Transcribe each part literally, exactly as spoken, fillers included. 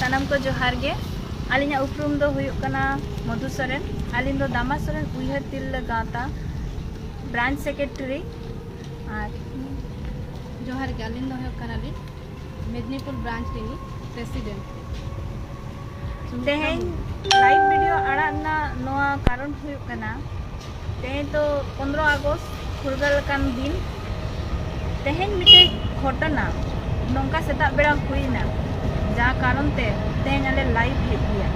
ᱥᱟᱱᱟᱢ ᱠᱚ ᱡᱚᱦᱟᱨ ᱜᱮ᱾ ᱟᱹᱞᱤᱧᱟᱜ ᱩᱯᱨᱩᱢ ᱫᱚ ᱦᱩᱭᱩᱜ ᱠᱟᱱᱟ ᱢᱚᱫᱷᱩ ᱥᱚᱨᱮᱱ᱾ ᱟᱹᱞᱤᱧ ᱫᱚ ᱫᱟᱢᱟ ᱥᱚᱨᱮᱱ ᱩᱭᱦᱟᱹᱨ ᱛᱤᱨᱞᱟᱹ ᱜᱟᱶᱛᱟ ᱵᱨᱟᱧᱪ ᱥᱮᱠᱨᱮᱴᱟᱨᱤ᱾ ᱟᱨ ᱡᱚᱦᱟᱨ ᱜᱮ, ᱟᱹᱞᱤᱧ ᱫᱚ ᱦᱩᱭᱩᱜ ᱠᱟᱱᱟᱞᱤᱧ ᱢᱮᱫᱽᱱᱤᱯᱩᱨ ᱵᱨᱟᱧᱪ ᱨᱤᱱᱤᱡ ᱯᱨᱮᱥᱤᱰᱮᱱᱴ᱾ ᱛᱮᱦᱮᱧ ᱞᱟᱭᱤᱵᱷ ᱵᱷᱤᱰᱤᱭᱳ ᱟᱲᱟᱜ ᱨᱮᱱᱟᱜ ᱱᱚᱣᱟ ᱠᱟᱨᱚᱱ ᱦᱩᱭᱩᱜ ᱠᱟᱱᱟ, ᱛᱮᱦᱮᱧ ᱫᱚ ᱯᱚᱱᱨᱚ ᱟᱜᱚᱥᱴ ᱯᱷᱩᱨᱜᱟᱹᱞ ᱟᱠᱟᱱ ᱫᱤᱱ᱾ ᱛᱮᱦᱮᱧ ᱢᱤᱫᱴᱮᱡ ᱜᱷᱚᱴᱚᱱᱟ ᱱᱚᱝᱠᱟ ᱥᱮᱛᱟᱜ ᱵᱮᱲᱟ ᱦᱩᱭᱱᱟ, ᱡᱟ ᱠᱟᱨᱚᱱ ᱛᱮ ᱛᱮᱦᱮᱧ ᱟᱞᱮ ᱞᱟᱭᱤᱵᱷ ᱦᱮᱡ ᱦᱩᱭᱟ᱾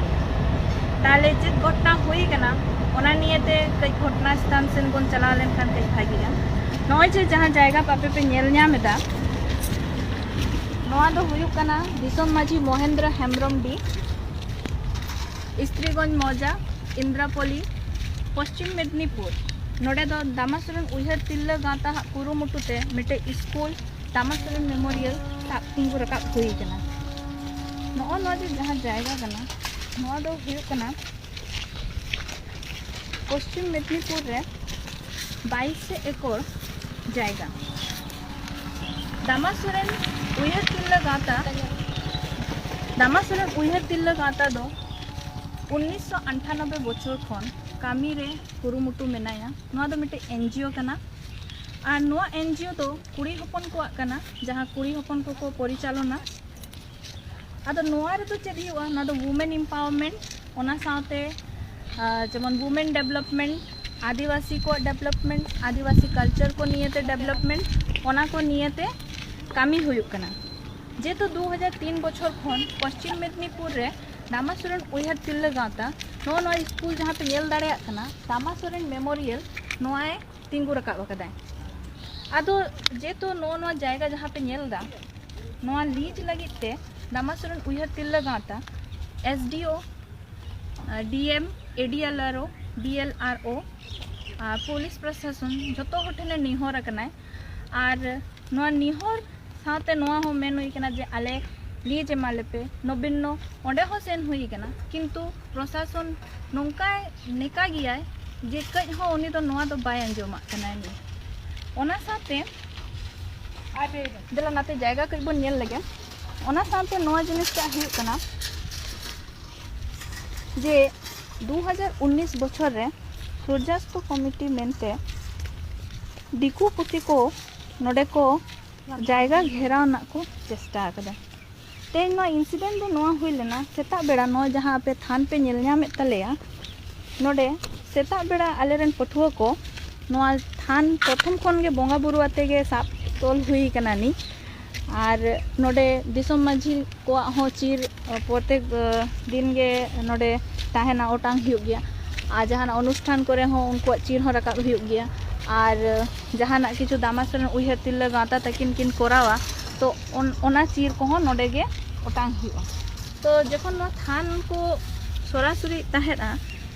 ᱛᱟᱦᱞᱮ ᱪᱮᱫ ᱜᱷᱚᱴᱚᱱᱟ ᱦᱩᱭ ᱠᱟᱱᱟ, ᱚᱱᱟ ᱱᱤᱭᱮᱛᱮ ᱠᱟᱹᱡ ᱜᱷᱚᱴᱚᱱᱟ ᱥᱛᱷᱟᱱ ᱥᱮᱱ ᱵᱚᱱ ᱪᱟᱞᱟᱣ ᱞᱮᱱᱠᱷᱟᱱ ᱠᱟᱹᱡ ᱵᱷᱟᱜᱤᱜᱼᱟ᱾ ᱱᱚᱜᱼᱚᱭ ᱡᱮ ᱡᱟᱦᱟᱸ ᱡᱟᱭᱜᱟ ᱟᱯᱮ ᱯᱮ ᱧᱮᱞ ᱧᱟᱢ ᱮᱫᱟ, ᱱᱚᱣᱟ ᱫᱚ ᱦᱩᱭᱩᱜ ᱠᱟᱱᱟ ᱫᱤᱥᱚᱢ ᱢᱟᱹᱡᱷᱤ ᱢᱚᱦᱮᱱᱫᱨᱚ ᱦᱮᱢᱵᱨᱚᱢ ᱰᱤ, ᱤᱥᱛᱨᱤᱜᱚᱸᱡᱽ ᱢᱚᱣᱡᱟ, ᱤᱱᱫᱨᱟᱯᱚᱞᱤ, ᱯᱚᱥᱪᱤᱢ ᱢᱮᱫᱽᱱᱤᱯᱩᱨ᱾ ᱱᱚᱰᱮ ᱫᱚ ᱫᱟᱢᱟ ᱥᱚᱨᱮᱱ ᱩᱭᱦᱟᱹᱨ ᱛᱤᱨᱞᱟᱹ ᱜᱟᱶᱛᱟ ᱦᱟᱜ ᱠᱩᱨᱩᱢᱩᱴᱩ ᱛᱮ ᱢᱤᱫᱴᱮᱡ ᱥᱠᱩᱞ ᱫᱟᱢᱟ ᱥᱚᱨᱮᱱ ᱢᱮᱢᱳᱨᱤᱭᱟᱞ ᱥᱟᱵ ᱛᱤᱸᱜᱩ ᱨᱟᱠᱟᱵ ᱦᱩᱭ ᱠᱟᱱᱟ᱾ ᱱᱚᱜᱼᱚ ᱱᱚᱣᱟ ᱡᱮ ᱡᱟᱦᱟᱸ ᱡᱟᱭᱜᱟ ᱠᱟᱱᱟ, ᱱᱚᱣᱟ ᱫᱚ ᱦᱩᱭᱩᱜ ᱠᱟᱱᱟ ᱯᱚᱥᱪᱤᱢ ᱢᱮᱫᱽᱱᱤᱯᱩᱨ ᱨᱮ ᱵᱟᱭᱤᱥ ᱮᱠᱚᱨ ᱡᱟᱭᱜᱟ᱾ ᱫᱟᱢᱟ ᱥᱚᱨᱮᱱ ᱩᱭᱦᱟᱹᱨ ᱛᱤᱨᱞᱟᱹ ᱜᱟᱶᱛᱟ, ᱫᱟᱢᱟ ᱥᱚᱨᱮᱱ ᱩᱭᱦᱟᱹᱨ ᱛᱤᱨᱞᱟᱹ ᱜᱟᱶᱛᱟ ᱫᱚ ᱩᱱᱤᱥᱥᱚ ᱟᱴᱷᱟᱱᱚᱵᱵᱳᱭ ᱵᱚᱪᱷᱚᱨ ᱠᱷᱚᱱ ᱠᱟᱹᱢᱤ ᱨᱮ ᱠᱩᱨᱩᱢᱩᱴᱩ ᱢᱮᱱᱟᱭᱟ᱾ ᱱᱚᱣᱟ ᱫᱚ ᱢᱤᱫᱴᱮᱡ ᱮᱱᱡᱤᱳ ᱠᱟᱱᱟ, ᱟᱨ ᱱᱚᱣᱟ ᱮᱱᱡᱤᱳ ᱫᱚ ᱠᱩᱲᱤ ᱦᱚᱯᱚᱱ ᱠᱚᱣᱟᱜ ᱠᱟᱱᱟ, ᱡᱟᱦᱟᱸ ᱠᱩᱲᱤ ᱦᱚᱯᱚᱱ ᱠᱚᱠᱚ ᱯᱚᱨᱤᱪᱟᱞᱚᱱᱟ᱾ ᱟᱫᱚ ᱱᱚᱣᱟ ᱨᱮᱫᱚ ᱪᱮᱫ ᱦᱩᱭᱩᱜᱼᱟ? ᱱᱚᱣᱟ ᱫᱚ ᱣᱩᱢᱮᱱ ᱮᱢᱯᱟᱣᱟᱨᱢᱮᱱᱴ, ᱚᱱᱟ ᱥᱟᱶᱛᱮ, ᱟᱨ ᱡᱮᱢᱚᱱ ᱣᱩᱢᱮᱱ ᱰᱮᱵᱷᱞᱚᱯᱢᱮᱱᱴ, ᱟᱹᱫᱤᱵᱟᱹᱥᱤ ᱠᱚᱣᱟᱜ ᱰᱮᱵᱷᱞᱚᱯᱢᱮᱱᱴ, ᱟᱹᱫᱤᱵᱟᱹᱥᱤ ᱠᱟᱞᱪᱟᱨ ᱠᱚ ᱱᱤᱭᱮᱛᱮ ᱰᱮᱵᱷᱞᱚᱯᱢᱮᱱᱴ, ᱚᱱᱟ ᱠᱚ ᱱᱤᱭᱮᱛᱮ ᱠᱟᱹᱢᱤ ᱦᱩᱭᱩᱜ ᱠᱟᱱᱟ᱾ ᱡᱮᱦᱮᱛᱩ ᱫᱩ ᱦᱟᱡᱟᱨ ᱛᱤᱱ ᱵᱚᱪᱷᱚᱨ ᱠᱷᱚᱱ ᱯᱚᱥᱪᱤᱢ ᱢᱮᱫᱽᱱᱤᱯᱩᱨ ᱨᱮ ᱫᱟᱢᱟ ᱥᱚᱨᱮᱱ ᱩᱭᱦᱟᱹᱨ ᱛᱤᱨᱞᱟᱹ ᱜᱟᱶᱛᱟ, ᱱᱚᱜᱼᱚ ᱱᱚᱣᱟ ᱥᱠᱩᱞ ᱡᱟᱦᱟᱸ ᱯᱮ ᱧᱮᱞ ᱫᱟᱲᱮᱭᱟᱜ ᱠᱟᱱᱟ, ᱫᱟᱢᱟ ᱥᱚᱨᱮᱱ ᱢᱮᱢᱳᱨᱤᱭᱟᱞ, ᱱᱚᱣᱟᱭ ᱛᱤᱸᱜᱩ ᱨᱟᱠᱟᱵ ᱟᱠᱟᱫᱟᱭ᱾ ᱟᱫᱚ ᱡᱮᱦᱮᱛᱩ ᱱᱚᱜᱼᱚ ᱱᱚᱣᱟ ᱡᱟᱭᱜᱟ ᱡᱟᱦᱟᱸ ᱯᱮ ᱧᱮᱞ ᱮᱫᱟ, ᱱᱚᱣᱟ ᱞᱤᱡᱽ ᱞᱟᱹᱜᱤᱫ ᱛᱮ ᱫᱟᱢᱟ ᱥᱚᱨᱮᱱ ᱩᱭᱦᱟᱹᱨ ᱛᱤᱨᱞᱟᱹ ᱜᱟᱶᱛᱟ, ᱮᱥ ᱰᱤ ᱳ, ᱰᱤ ᱮᱢ, ᱮ ᱰᱤ ᱮᱞ ᱟᱨ ᱳ, ᱵᱤ ᱮᱞ ᱟᱨ ᱳ, ᱟᱨ ᱯᱩᱞᱤᱥ ᱯᱨᱚᱥᱟᱥᱚᱱ ᱡᱚᱛᱚ ᱦᱚᱲ ᱴᱷᱮᱱᱮ ᱱᱮᱦᱚᱨ ᱟᱠᱟᱱᱟᱭ᱾ ᱟᱨ ᱱᱚᱣᱟ ᱱᱮᱦᱚᱨ ᱥᱟᱶᱛᱮ ᱱᱚᱣᱟ ᱦᱚᱸ ᱢᱮᱱ ᱦᱩᱭ ᱠᱟᱱᱟ ᱡᱮ ᱟᱞᱮ ᱞᱤᱡᱽ ᱮᱢᱟ ᱞᱮᱯᱮ, ᱱᱚᱵᱤᱱᱱᱚ, ᱚᱸᱰᱮ ᱦᱚᱸ ᱥᱮᱱ ᱦᱩᱭ ᱠᱟᱱᱟ, ᱠᱤᱱᱛᱩ ᱯᱨᱚᱥᱟᱥᱚᱱ ᱱᱚᱝᱠᱟᱭ ᱱᱮᱠᱟ ᱜᱮᱭᱟᱭ ᱡᱮ ᱠᱟᱹᱡ ᱦᱚᱸ ᱩᱱᱤ ᱫᱚ ᱱᱚᱣᱟ ᱫᱚ ᱵᱟᱭ ᱟᱸᱡᱚᱢᱟᱜ ᱠᱟᱱᱟᱭ ᱱᱤᱭᱟᱹ᱾ ᱚᱱᱟ ᱥᱟᱶᱛᱮ ᱫᱮᱞᱟ ᱱᱟᱛᱮ ᱡᱟᱭᱜᱟ ᱠᱟᱹᱡ ᱵᱚᱱ ᱧᱮᱞ ᱞᱮᱜᱮ᱾ ᱚᱱᱟ ᱥᱟᱶᱛᱮ ᱱᱚᱣᱟ ᱡᱤᱱᱤᱥᱴᱟᱜ ᱦᱩᱭᱩᱜ ᱠᱟᱱᱟ ᱡᱮ ᱫᱩ ᱦᱟᱡᱟᱨ ᱩᱱᱤᱥ ᱵᱚᱪᱷᱚᱨ ᱨᱮ ᱥᱩᱨᱡᱟᱥᱛᱚ ᱠᱚᱢᱤᱴᱤ ᱢᱮᱱᱛᱮ ᱫᱤᱠᱩ ᱯᱩᱥᱤ ᱠᱚ ᱱᱚᱰᱮ ᱠᱚ ᱡᱟᱭᱜᱟ ᱜᱷᱮᱨᱟᱣ ᱨᱮᱱᱟᱜ ᱠᱚ ᱪᱮᱥᱴᱟ ᱟᱠᱟᱫᱟ᱾ ᱛᱮᱦᱮᱧ ᱱᱚᱣᱟ ᱤᱱᱥᱤᱰᱮᱱᱴ ᱫᱚ ᱱᱚᱣᱟ ᱦᱩᱭ ᱞᱮᱱᱟ, ᱥᱮᱛᱟᱜ ᱵᱮᱲᱟ ᱱᱚᱣᱟ ᱡᱟᱦᱟᱸ ᱟᱯᱮ ᱛᱷᱟᱱ ᱯᱮ ᱧᱮᱞ ᱧᱟᱢᱮᱫ ᱛᱟᱞᱮᱭᱟ, ᱱᱚᱰᱮ ᱥᱮᱛᱟᱜ ᱵᱮᱲᱟ ᱟᱞᱮᱨᱮᱱ ᱯᱟᱹᱴᱷᱩᱣᱟᱹ ᱠᱚ ᱱᱚᱣᱟ ᱛᱷᱟᱱ ᱯᱨᱚᱛᱷᱚᱢ ᱠᱷᱚᱱ ᱜᱮ ᱵᱚᱸᱜᱟ ᱵᱩᱨᱩ ᱟᱛᱮ ᱜᱮ ᱥᱟᱵ ᱛᱚᱞ ᱦᱩᱭ ᱠᱟᱱᱟ ᱱᱤ᱾ ᱟᱨ ᱱᱚᱰᱮ ᱫᱤᱥᱚᱢ ᱢᱟᱹᱡᱷᱤ ᱠᱚᱣᱟᱜ ᱦᱚᱸ ᱪᱤᱨ, ᱟᱸ, ᱯᱨᱚᱛᱮᱠ, ᱟᱸ, ᱫᱤᱱ ᱜᱮ ᱱᱚᱰᱮ ᱛᱟᱦᱮᱱᱟ, ᱚᱴᱟᱝ ᱦᱩᱭᱩᱜ ᱜᱮᱭᱟ᱾ ᱟᱨ ᱡᱟᱦᱟᱱᱟᱜ ᱚᱱᱩᱥᱴᱷᱟᱱ ᱠᱚᱨᱮ ᱦᱚᱸ ᱩᱱᱠᱩᱣᱟᱜ ᱪᱤᱨ ᱦᱚᱸ ᱨᱟᱠᱟᱵ ᱦᱩᱭᱩᱜ ᱜᱮᱭᱟ᱾ ᱟᱨ, ᱟᱸ, ᱡᱟᱦᱟᱱᱟᱜ ᱠᱤᱪᱷᱩ ᱫᱟᱢᱟᱥ ᱨᱮᱱ ᱩᱭᱦᱟᱹᱨ ᱛᱤᱨᱞᱟᱹ ᱜᱟᱶᱛᱟ ᱛᱟᱹᱠᱤᱱ ᱠᱤᱱ ᱠᱚᱨᱟᱣᱟ, ᱛᱚ ᱚᱱ-, ᱚᱱᱟ ᱪᱤᱨ ᱠᱚᱦᱚᱸ ᱱᱚᱰᱮ ᱜᱮ ᱚᱴᱟᱝ ᱦᱩᱭᱩᱜᱼᱟ᱾ ᱛᱚ ᱡᱚᱠᱷᱚᱱ ᱱᱚᱣᱟ ᱛᱷᱟᱱ ᱠᱚ ᱥᱚᱨᱟᱥᱚᱨᱤ ᱛᱟᱦᱮᱸᱫᱼᱟ,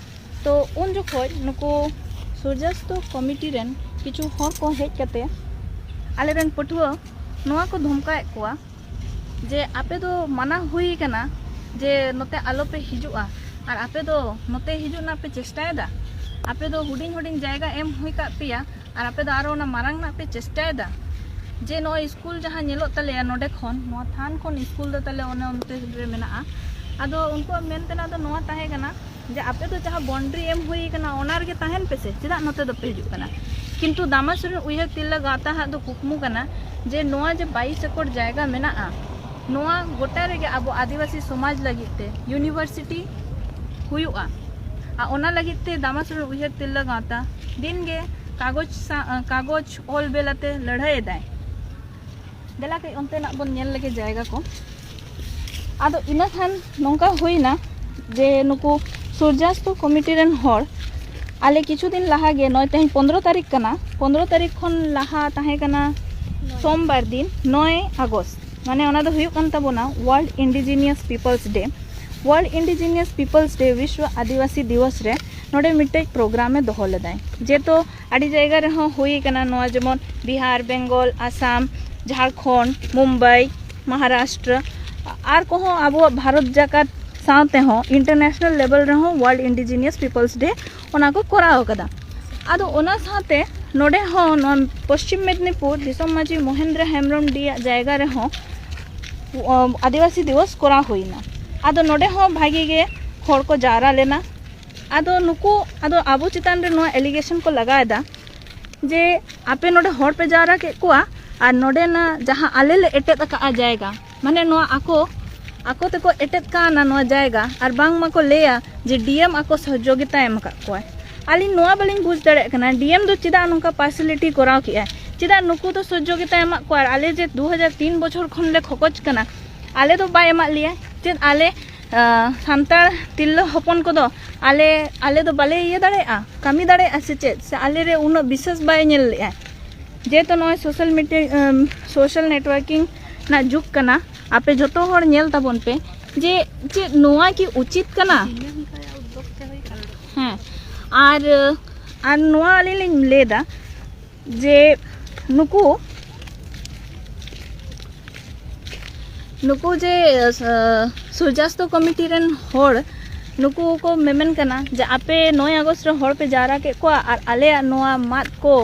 ᱛᱚ ᱩᱱ ᱡᱚᱠᱷᱚᱡ ᱱᱩᱠᱩ ᱥᱩᱨᱡᱟᱥᱛᱚ ᱠᱚᱢᱤᱴᱤ ᱨᱮᱱ ᱠᱤᱪᱷᱩ ᱦᱚᱲ ᱠᱚ ᱦᱮᱡ ᱠᱟᱛᱮ ᱟᱞᱮᱨᱮᱱ ᱯᱟᱹᱴᱷᱩᱣᱟᱹ ᱱᱚᱣᱟ ᱠᱚ ᱫᱷᱚᱢᱠᱟᱣᱮᱫ ᱠᱚᱣᱟ ᱡᱮ ᱟᱯᱮ ᱫᱚ ᱢᱟᱱᱟ ᱦᱩᱭ ᱠᱟᱱᱟ ᱡᱮ ᱱᱚᱛᱮ ᱟᱞᱚᱯᱮ ᱦᱤᱡᱩᱜᱼᱟ, ᱟᱨ ᱟᱯᱮ ᱫᱚ ᱱᱚᱛᱮ ᱦᱤᱡᱩᱜ ᱨᱮᱱᱟᱜ ᱯᱮ ᱪᱮᱥᱴᱟᱭᱮᱫᱟ᱾ ᱟᱯᱮ ᱫᱚ ᱦᱩᱰᱤᱧ ᱦᱩᱰᱤᱧ ᱡᱟᱭᱜᱟ ᱮᱢ ᱦᱩᱭ ᱠᱟᱜ ᱯᱮᱭᱟ, ᱟᱨ ᱟᱯᱮ ᱫᱚ ᱟᱨᱚ ᱚᱱᱟ ᱢᱟᱨᱟᱝ ᱨᱮᱱᱟᱜ ᱯᱮ ᱪᱮᱥᱴᱟᱭᱮᱫᱟ᱾ ᱡᱮ ᱱᱚᱜᱼᱚᱭ ᱥᱠᱩᱞ ᱡᱟᱦᱟᱸ ᱧᱮᱞᱚᱜ ᱛᱟᱞᱮᱭᱟ ᱱᱚᱰᱮ ᱠᱷᱚᱱ, ᱱᱚᱣᱟ ᱛᱷᱟᱱ ᱠᱷᱚᱱ ᱥᱠᱩᱞ ᱫᱚ ᱛᱟᱞᱮ ᱚᱱᱮ ᱚᱱᱛᱮ ᱨᱮ ᱢᱮᱱᱟᱜᱼᱟ᱾ ᱟᱫᱚ ᱩᱱᱠᱩᱣᱟᱜ ᱢᱮᱱ ᱛᱮᱱᱟᱜ ᱫᱚ ᱱᱚᱣᱟ ᱛᱟᱦᱮᱸ ᱠᱟᱱᱟ ᱡᱮ ᱟᱯᱮ ᱫᱚ ᱡᱟᱦᱟᱸ ᱵᱟᱣᱩᱱᱰᱟᱨᱤ ᱮᱢ ᱦᱩᱭ ᱠᱟᱱᱟ ᱚᱱᱟ ᱨᱮᱜᱮ ᱛᱟᱦᱮᱱ ᱯᱮᱥᱮ, ᱪᱮᱫᱟᱜ ᱱᱚᱛᱮ ᱫᱚᱯᱮ ᱦᱤᱡᱩᱜ ᱠᱟᱱᱟ? ᱠᱤᱱᱛᱩ ᱫᱟᱢᱟᱥᱩᱨ ᱨᱮᱱ ᱩᱭᱦᱟᱹᱨ ᱛᱤᱨᱞᱟᱹ ᱜᱟᱶᱛᱟ ᱦᱟᱜ ᱫᱚ ᱠᱩᱠᱢᱩ ᱠᱟᱱᱟ ᱡᱮ ᱱᱚᱣᱟ ᱡᱮ ᱵᱟᱭᱤᱥ ᱮᱠᱚᱨ ᱡᱟᱭᱜᱟ ᱢᱮᱱᱟᱜᱼᱟ, ᱱᱚᱣᱟ ᱜᱚᱴᱟ ᱨᱮᱜᱮ ᱟᱵᱚ ᱟᱹᱫᱤᱵᱟᱹᱥᱤ ᱥᱚᱢᱟᱡᱽ ᱞᱟᱹᱜᱤᱫ ᱛᱮ ᱤᱭᱩᱱᱤᱵᱷᱟᱨᱥᱤᱴᱤ ᱦᱩᱭᱩᱜᱼᱟ᱾ ᱟᱨ ᱚᱱᱟ ᱞᱟᱹᱜᱤᱫ ᱛᱮ ᱫᱟᱢᱟᱥᱩᱨ ᱨᱮᱱ ᱩᱭᱦᱟᱹᱨ ᱛᱤᱨᱞᱟᱹ ᱜᱟᱶᱛᱟ ᱫᱤᱱ ᱜᱮ ᱠᱟᱜᱚᱡᱽ ᱥᱟ-, ᱠᱟᱜᱚᱡᱽ ᱚᱞ ᱵᱮᱞᱟᱛᱮ ᱞᱟᱹᱲᱦᱟᱹᱭ ᱮᱫᱟᱭ᱾ ᱫᱮᱞᱟ ᱠᱟᱹᱡ ᱚᱱᱛᱮᱱᱟᱜ ᱵᱚᱱ ᱧᱮᱞ ᱞᱮᱜᱮ ᱡᱟᱭᱜᱟ ᱠᱚ᱾ ᱟᱫᱚ ᱤᱱᱟᱹ ᱠᱷᱟᱱ ᱱᱚᱝᱠᱟ ᱦᱩᱭᱱᱟ ᱡᱮ ᱱᱩᱠᱩ ᱥᱩᱨᱡᱟᱥᱛᱚ ᱠᱚᱢᱤᱴᱤ ᱨᱮᱱ ᱦᱚᱲ ᱟᱞᱮ ᱠᱤᱪᱷᱩ ᱫᱤᱱ ᱞᱟᱦᱟ ᱜᱮ, ᱱᱚᱜᱼᱚᱭ ᱛᱮᱦᱮᱧ ᱯᱚᱱᱫᱽᱨᱚ ᱛᱟᱹᱨᱤᱠᱷ ᱠᱟᱱᱟ, ᱯᱚᱱᱫᱽᱨᱚ ᱛᱟᱹᱨᱤᱠᱷ ᱠᱷᱚᱱ ᱞᱟᱦᱟ ᱛᱟᱦᱮᱸ ᱠᱟᱱᱟ ᱥᱳᱢᱵᱟᱨ ᱫᱤᱱ, ᱱᱚᱭ ᱟᱜᱚᱥᱴ, ᱢᱟᱱᱮ ᱚᱱᱟ ᱫᱚ ᱦᱩᱭᱩᱜ ᱠᱟᱱ ᱛᱟᱵᱚᱱᱟ World Indigenous Peoples Day᱾ World Indigenous Peoples Day, Vishwa ᱟᱹᱫᱤᱵᱟᱹᱥᱤ ᱫᱤᱵᱚᱥ ᱨᱮ ᱱᱚᱰᱮ ᱢᱤᱫᱴᱮᱡ ᱯᱨᱳᱜᱨᱟᱢ ᱮ ᱫᱚᱦᱚ ᱞᱮᱫᱟᱭ, ᱡᱮᱛᱚ ᱟᱹᱰᱤ ᱡᱟᱭᱜᱟ ᱨᱮᱦᱚᱸ ᱦᱩᱭ ᱟᱠᱟᱱᱟ ᱱᱚᱣᱟ, ᱡᱮᱢᱚᱱ ᱵᱤᱦᱟᱨ, ᱵᱮᱝᱜᱚᱞ, ᱟᱥᱟᱢ, ᱡᱷᱟᱲᱠᱷᱚᱸᱰ, ᱢᱩᱢᱵᱟᱭ, ᱢᱚᱦᱟᱨᱟᱥᱴᱨᱚ, ᱟᱨ ᱠᱚᱦᱚᱸ ᱟᱵᱚᱣᱟᱜ ᱵᱷᱟᱨᱚᱛ ᱡᱟᱠᱟᱛ ᱥᱟᱶ ᱛᱮᱦᱚᱸ international level ᱨᱮᱦᱚᱸ World Indigenous Peoples Day ᱚᱱᱟ ᱠᱚ ᱠᱚᱨᱟᱣ ᱟᱠᱟᱫᱟ᱾ ᱟᱫᱚ ᱚᱱᱟ ᱥᱟᱶᱛᱮ ᱱᱚᱰᱮ ᱦᱚᱸ ᱱᱚᱣᱟ ᱯᱚᱥᱪᱤᱢ ᱢᱮᱫᱽᱱᱤᱯᱩᱨ ᱫᱤᱥᱚᱢ ᱢᱟᱹᱡᱷᱤ ᱢᱚᱦᱮᱱᱫᱨᱚ ᱦᱮᱢᱵᱨᱚᱢ ᱰᱤ ᱟᱜ ᱡᱟᱭᱜᱟ ᱨᱮᱦᱚᱸ ᱟᱹᱫᱤᱵᱟᱹᱥᱤ ᱫᱤᱵᱚᱥ ᱠᱚᱨᱟᱣ ᱦᱩᱭᱱᱟ᱾ ᱟᱫᱚ ᱱᱚᱰᱮ ᱦᱚᱸ ᱵᱷᱟᱜᱮ ᱜᱮ ᱦᱚᱲ ᱠᱚ ᱡᱟᱣᱨᱟ ᱞᱮᱱᱟ᱾ ᱟᱫᱚ ᱱᱩᱠᱩ ᱟᱫᱚ ᱟᱵᱚ ᱪᱮᱛᱟᱱ ᱨᱮ ᱱᱚᱣᱟ allegation ᱠᱚ ᱞᱟᱜᱟᱣ ᱮᱫᱟ ᱡᱮ ᱟᱯᱮ ᱱᱚᱰᱮ ᱦᱚᱲ ᱯᱮ ᱡᱟᱣᱨᱟ ᱠᱮᱫ ᱠᱚᱣᱟ ᱟᱨ ᱱᱚᱰᱮᱱᱟᱜ ᱡᱟᱦᱟᱸ ᱟᱞᱮ ᱞᱮ ᱮᱴᱮᱫ ᱟᱠᱟᱫᱼᱟ ᱡᱟᱭᱜᱟ, ᱢᱟᱱᱮ ᱱᱚᱣᱟ ᱟᱠᱚ ᱟᱠᱚ ᱛᱮᱠᱚ ᱮᱴᱮᱫ ᱠᱟᱣᱱᱟ ᱱᱚᱣᱟ ᱡᱟᱭᱜᱟ, ᱟᱨ ᱵᱟᱝᱢᱟ ᱠᱚ ᱞᱟᱹᱭᱟ ᱡᱮ ᱰᱤ ᱮᱢ ᱟᱠᱚ ᱥᱚᱦᱚᱡᱳᱜᱤᱛᱟ ᱮᱢ ᱟᱠᱟᱫ ᱠᱚᱣᱟᱭ᱾ ᱟᱹᱞᱤᱧ ᱱᱚᱣᱟ ᱵᱟᱹᱞᱤᱧ ᱵᱩᱡᱽ ᱫᱟᱲᱮᱭᱟᱜ ᱠᱟᱱᱟ, ᱰᱤ ᱮᱢ ᱫᱚ ᱪᱮᱫᱟᱜ ᱱᱚᱝᱠᱟ partiality ᱠᱚᱨᱟᱣ ᱠᱮᱜᱼᱟᱭ? ᱪᱮᱫᱟᱜ ᱱᱩᱠᱩ ᱫᱚ ᱥᱚᱦᱚᱡᱳᱜᱤᱛᱟ ᱮᱢᱟᱜ ᱠᱚᱣᱟ ᱟᱨ ᱟᱞᱮ ᱡᱮ ᱫᱩ ᱦᱟᱡᱟᱨ ᱛᱤᱱ ᱵᱚᱪᱷᱚᱨ ᱠᱷᱚᱱ ᱞᱮ ᱠᱷᱚᱠᱚᱡ ᱠᱟᱱᱟ, ᱟᱞᱮ ᱫᱚ ᱵᱟᱭ ᱮᱢᱟᱜ ᱞᱮᱭᱟ? ᱪᱮᱫ ᱟᱞᱮ ᱟᱸ, ᱥᱟᱱᱛᱟᱲ ᱛᱤᱨᱞᱟᱹ ᱦᱚᱯᱚᱱ ᱠᱚᱫᱚ ᱟᱞᱮ ᱟᱞᱮ ᱫᱚ ᱵᱟᱞᱮ ᱤᱭᱟᱹ ᱫᱟᱲᱮᱭᱟᱜᱼᱟ, ᱠᱟᱹᱢᱤ ᱫᱟᱲᱮᱭᱟᱜᱼᱟ ᱥᱮ ᱪᱮᱫ? ᱥᱮ ᱟᱞᱮ ᱨᱮ ᱩᱱᱟᱹᱜ ᱵᱤᱥᱥᱟᱹᱥ ᱵᱟᱭ ᱧᱮᱞ ᱞᱮᱜᱼᱟ? ᱡᱮᱦᱮᱛᱩ ᱱᱚᱜᱼᱚᱭ social media, ᱟᱢ, social networking ᱨᱮᱱᱟᱜ ᱡᱩᱜᱽ ᱠᱟᱱᱟ, ᱟᱯᱮ ᱡᱚᱛᱚ ᱦᱚᱲ ᱧᱮᱞ ᱛᱟᱵᱚᱱ ᱯᱮ ᱡᱮ ᱪᱮᱫ ᱱᱚᱣᱟ ᱠᱤ ᱩᱪᱤᱛ ᱠᱟᱱᱟ? ᱦᱮᱸ, ᱟᱨ ᱟᱨ ᱱᱚᱣᱟ ᱟᱹᱞᱤᱧ ᱞᱤᱧ ᱞᱟᱹᱭᱫᱟ ᱡᱮ ᱱᱩᱠᱩ ᱱᱩᱠᱩ ᱡᱮ ᱥᱩᱨᱡᱟᱥᱛᱚ ᱠᱚᱢᱤᱴᱤ ᱨᱮᱱ ᱦᱚᱲ ᱱᱩᱠᱩ ᱠᱚ ᱢᱮᱢᱮᱱ ᱠᱟᱱᱟ ᱡᱮ ᱟᱯᱮ ᱱᱚᱭ ᱟᱜᱚᱥᱴ ᱨᱮ ᱦᱚᱲ ᱯᱮ ᱡᱟᱣᱨᱟ ᱠᱮᱫ ᱠᱚᱣᱟ ᱟᱨ ᱟᱞᱮᱭᱟᱜ ᱱᱚᱣᱟ ᱢᱟᱫ ᱠᱚ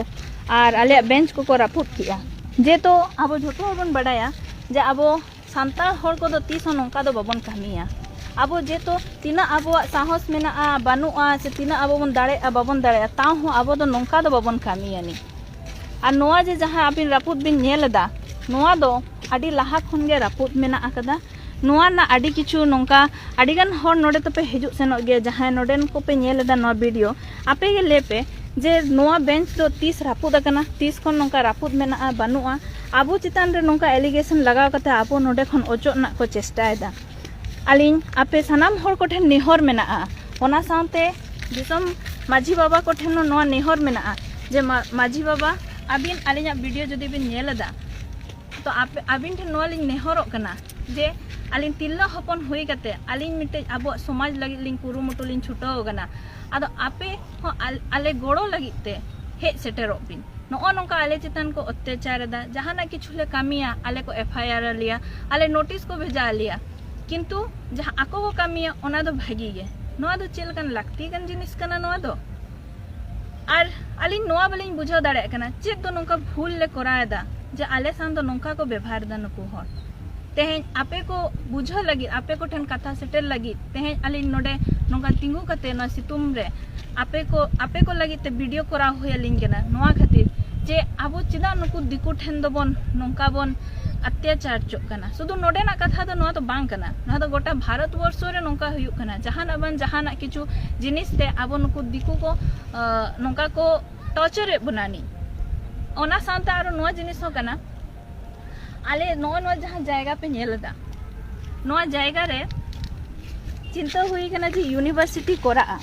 ᱟᱨ ᱟᱞᱮᱭᱟᱜ ᱵᱮᱧᱪ ᱠᱚᱠᱚ ᱨᱟᱹᱯᱩᱫ ᱠᱮᱜᱼᱟ᱾ ᱡᱮᱦᱮᱛᱩ ᱟᱵᱚ ᱡᱷᱚᱛᱚ ᱦᱚᱲ ᱵᱚᱱ ᱵᱟᱰᱟᱭᱟ ᱡᱮ ᱟᱵᱚ ᱥᱟᱱᱛᱟᱲ ᱦᱚᱲ ᱠᱚᱫᱚ ᱛᱤᱥ ᱦᱚᱸ ᱱᱚᱝᱠᱟ ᱫᱚ ᱵᱟᱵᱚᱱ ᱠᱟᱹᱢᱤᱭᱟ᱾ ᱟᱵᱚ ᱡᱮᱦᱮᱛᱩ ᱛᱤᱱᱟᱹᱜ ᱟᱵᱚᱣᱟᱜ ᱥᱟᱦᱚᱥ ᱢᱮᱱᱟᱜᱼᱟ, ᱵᱟᱹᱱᱩᱜᱼᱟ, ᱥᱮ ᱛᱤᱱᱟᱹᱜ ᱟᱵᱚ ᱵᱚᱱ ᱫᱟᱲᱮᱭᱟᱜᱼᱟ, ᱵᱟᱵᱚᱱ ᱫᱟᱲᱮᱭᱟᱜᱼᱟ, ᱛᱟᱣ ᱦᱚᱸ ᱟᱵᱚ ᱫᱚ ᱱᱚᱝᱠᱟ ᱫᱚ ᱵᱟᱵᱚᱱ ᱠᱟᱹᱢᱤᱭᱟ ᱱᱤ᱾ ᱟᱨ ᱱᱚᱣᱟ ᱡᱮ ᱡᱟᱦᱟᱸ ᱟᱹᱵᱤᱱ ᱨᱟᱹᱯᱩᱫ ᱵᱤᱱ ᱧᱮᱞ ᱮᱫᱟ, ᱱᱚᱣᱟ ᱫᱚ ᱟᱹᱰᱤ ᱞᱟᱦᱟ ᱠᱷᱚᱱ ᱜᱮ ᱨᱟᱹᱯᱩᱫ ᱢᱮᱱᱟᱜ ᱟᱠᱟᱫᱟ᱾ ᱱᱚᱣᱟ ᱨᱮᱱᱟᱜ ᱟᱹᱰᱤ ᱠᱤᱪᱷᱩ ᱱᱚᱝᱠᱟ ᱟᱹᱰᱤᱜᱟᱱ ᱦᱚᱲ ᱱᱚᱰᱮ ᱛᱟᱯᱮ ᱦᱤᱡᱩᱜ ᱥᱮᱱᱚᱜ ᱜᱮᱭᱟ, ᱡᱟᱦᱟᱸᱭ ᱱᱚᱰᱮᱱ ᱠᱚᱯᱮ ᱧᱮᱞ ᱮᱫᱟ ᱱᱚᱣᱟ ᱵᱷᱤᱰᱤᱭᱳ, ᱟᱯᱮ ᱜᱮ ᱞᱟᱹᱭ ᱯᱮ ᱡᱮ ᱱᱚᱣᱟ ᱵᱮᱧᱪ ᱫᱚ ᱛᱤᱥ ᱨᱟᱹᱯᱩᱫ ᱟᱠᱟᱱᱟ, ᱛᱤᱥ ᱠᱷᱚᱱ ᱱᱚᱝᱠᱟ ᱨᱟᱹᱯᱩᱫ ᱢᱮᱱᱟᱜᱼᱟ, ᱵᱟᱹᱱᱩᱜᱼᱟ᱾ ᱟᱵᱚ ᱪᱮᱛᱟᱱ ᱨᱮ ᱱᱚᱝᱠᱟ allegation ᱞᱟᱜᱟᱣ ᱠᱟᱛᱮ ᱟᱵᱚ ᱱᱚᱰᱮ ᱠᱷᱚᱱ ᱚᱪᱚᱜ ᱨᱮᱱᱟᱜ ᱠᱚ ᱪᱮᱥᱴᱟᱭᱮᱫᱟ᱾ ᱟᱹᱞᱤᱧ ᱟᱯᱮ ᱥᱟᱱᱟᱢ ᱦᱚᱲ ᱠᱚᱴᱷᱮᱱ ᱱᱮᱦᱚᱨ ᱢᱮᱱᱟᱜᱼᱟ, ᱚᱱᱟ ᱥᱟᱶᱛᱮ ᱫᱤᱥᱚᱢ ᱢᱟᱹᱡᱷᱤ ᱵᱟᱵᱟ ᱠᱚᱴᱷᱮᱱ ᱦᱚᱸ ᱱᱚᱣᱟ ᱱᱮᱦᱚᱨ ᱢᱮᱱᱟᱜᱼᱟ ᱡᱮ ᱢᱟ-, ᱢᱟᱹᱡᱷᱤ ᱵᱟᱵᱟ, ᱟᱹᱵᱤᱱ ᱟᱹᱞᱤᱧᱟᱜ ᱵᱷᱤᱰᱤᱭᱳ ᱡᱩᱫᱤ ᱵᱤᱱ ᱧᱮᱞ ᱮᱫᱟ, ᱛᱚ ᱟᱯᱮ, ᱟᱹᱵᱤᱱ ᱴᱷᱮᱱ ᱱᱚᱣᱟ ᱞᱤᱧ ᱱᱮᱦᱚᱨᱚᱜ ᱠᱟᱱᱟ ᱡᱮ ᱟᱹᱞᱤᱧ ᱛᱤᱨᱞᱟᱹ ᱦᱚᱯᱚᱱ ᱦᱩᱭ ᱠᱟᱛᱮ ᱟᱹᱞᱤᱧ ᱢᱤᱫᱴᱮᱡ ᱟᱵᱚᱣᱟᱜ ᱥᱚᱢᱟᱡᱽ ᱞᱟᱹᱜᱤᱫ ᱞᱤᱧ ᱠᱩᱨᱩᱢᱩᱴᱩ ᱞᱤᱧ ᱪᱷᱩᱴᱟᱹᱣ ᱟᱠᱟᱱᱟ᱾ ᱟᱫᱚ ᱟᱯᱮ ᱦᱚᱸ ᱟᱞ-, ᱟᱞᱮ ᱜᱚᱲᱚ ᱞᱟᱹᱜᱤᱫ ᱛᱮ ᱦᱮᱡ ᱥᱮᱴᱮᱨᱚᱜ ᱵᱤᱱ᱾ ᱱᱚᱜᱼᱚ ᱱᱚᱝᱠᱟ ᱟᱞᱮ ᱪᱮᱛᱟᱱ ᱠᱚ ᱚᱛᱛᱟᱪᱟᱨ ᱮᱫᱟ, ᱡᱟᱦᱟᱱᱟᱜ ᱠᱤᱪᱷᱩ ᱞᱮ ᱠᱟᱹᱢᱤᱭᱟ, ᱟᱞᱮ ᱠᱚ ᱮᱯᱷ ᱟᱭ ᱟᱨ ᱟᱞᱮᱭᱟ, ᱟᱞᱮ ᱱᱳᱴᱤᱥ ᱠᱚ ᱵᱷᱮᱡᱟ ᱟᱞᱮᱭᱟ, ᱠᱤᱱᱛᱩ ᱡᱟᱦᱟᱸ ᱟᱠᱚ ᱠᱚ ᱠᱟᱹᱢᱤᱭᱟ ᱚᱱᱟ ᱫᱚ ᱵᱷᱟᱹᱜᱤ ᱜᱮ᱾ ᱱᱚᱣᱟ ᱫᱚ ᱪᱮᱫ ᱞᱮᱠᱟᱱ ᱞᱟᱹᱠᱛᱤ ᱠᱟᱱ ᱡᱤᱱᱤᱥ ᱠᱟᱱᱟ ᱱᱚᱣᱟ ᱫᱚ? ᱟᱨ ᱟᱹᱞᱤᱧ ᱱᱚᱣᱟ ᱵᱟᱹᱞᱤᱧ ᱵᱩᱡᱷᱟᱹᱣ ᱫᱟᱲᱮᱭᱟᱜ ᱠᱟᱱᱟ ᱪᱮᱫ ᱫᱚ ᱱᱚᱝᱠᱟ ᱵᱷᱩᱞ ᱞᱮ ᱠᱚᱨᱟᱣ ᱮᱫᱟ ᱡᱮ ᱟᱞᱮ ᱥᱟᱶ ᱫᱚ ᱱᱚᱝᱠᱟ ᱠᱚ ᱵᱮᱵᱷᱟᱨ ᱮᱫᱟ ᱱᱩᱠᱩ ᱦᱚᱲ᱾ ᱛᱮᱦᱮᱧ ᱟᱯᱮ ᱠᱚ ᱵᱩᱡᱷᱟᱹᱣ ᱞᱟᱹᱜᱤᱫ, ᱟᱯᱮ ᱠᱚᱴᱷᱮᱱ ᱠᱟᱛᱷᱟ ᱥᱮᱴᱮᱨ ᱞᱟᱹᱜᱤᱫ ᱛᱮᱦᱮᱧ ᱟᱹᱞᱤᱧ ᱱᱚᱰᱮ ᱱᱚᱝᱠᱟ ᱛᱤᱸᱜᱩ ᱠᱟᱛᱮ ᱱᱚᱣᱟ ᱥᱤᱛᱩᱝ ᱨᱮ ᱟᱯᱮ ᱠᱚ ᱟᱯᱮ ᱠᱚ ᱞᱟᱹᱜᱤᱫ ᱛᱮ ᱵᱷᱤᱰᱤᱭᱳ ᱠᱚᱨᱟᱣ ᱦᱩᱭ ᱟᱹᱞᱤᱧ ᱠᱟᱱᱟ᱾ ᱱᱚᱣᱟ ᱠᱷᱟᱹᱛᱤᱨ ᱡᱮ ᱟᱵᱚ ᱪᱮᱫᱟᱜ ᱱᱩᱠᱩ ᱫᱤᱠᱩ ᱴᱷᱮᱱ ᱫᱚᱵᱚᱱ ᱱᱚᱝᱠᱟ ᱵᱚᱱ ᱚᱛᱛᱟᱪᱟᱨ ᱪᱚᱜ ᱠᱟᱱᱟ᱾ ᱥᱩᱫᱷᱩ ᱱᱚᱰᱮᱱᱟᱜ ᱠᱟᱛᱷᱟ ᱫᱚ ᱱᱚᱣᱟ ᱫᱚ ᱵᱟᱝ ᱠᱟᱱᱟ, ᱱᱚᱣᱟ ᱫᱚ ᱜᱚᱴᱟ ᱵᱷᱟᱨᱚᱛ ᱵᱚᱨᱥᱚ ᱨᱮ ᱱᱚᱝᱠᱟ ᱦᱩᱭᱩᱜ ᱠᱟᱱᱟ᱾ ᱡᱟᱦᱟᱱᱟᱜ ᱵᱟᱝ ᱡᱟᱦᱟᱱᱟᱜ ᱠᱤᱪᱷᱩ ᱡᱤᱱᱤᱥ ᱛᱮ ᱟᱵᱚ ᱱᱩᱠᱩ ᱫᱤᱠᱩ ᱠᱚ ᱟᱸ, ᱱᱚᱝᱠᱟ ᱠᱚ ᱴᱚᱨᱪᱟᱨᱮᱫ ᱵᱚᱱᱟ ᱱᱤᱡ᱾ ᱚᱱᱟ ᱥᱟᱶᱛᱮ ᱟᱨᱚ ᱱᱚᱣᱟ ᱡᱤᱱᱤᱥ ᱦᱚᱸ ᱠᱟᱱᱟ, ᱟᱞᱮ ᱱᱚᱜᱼᱚᱭ ᱱᱚᱣᱟ ᱡᱟᱦᱟᱸ ᱡᱟᱭᱜᱟ ᱯᱮ ᱧᱮᱞ ᱮᱫᱟ, ᱱᱚᱣᱟ ᱡᱟᱭᱜᱟ ᱨᱮ ᱪᱤᱱᱛᱟᱹ ᱦᱩᱭ ᱠᱟᱱᱟ ᱡᱮ ᱤᱭᱩᱱᱤᱵᱷᱟᱨᱥᱤᱴᱤ ᱠᱚᱨᱟᱜᱼᱟ,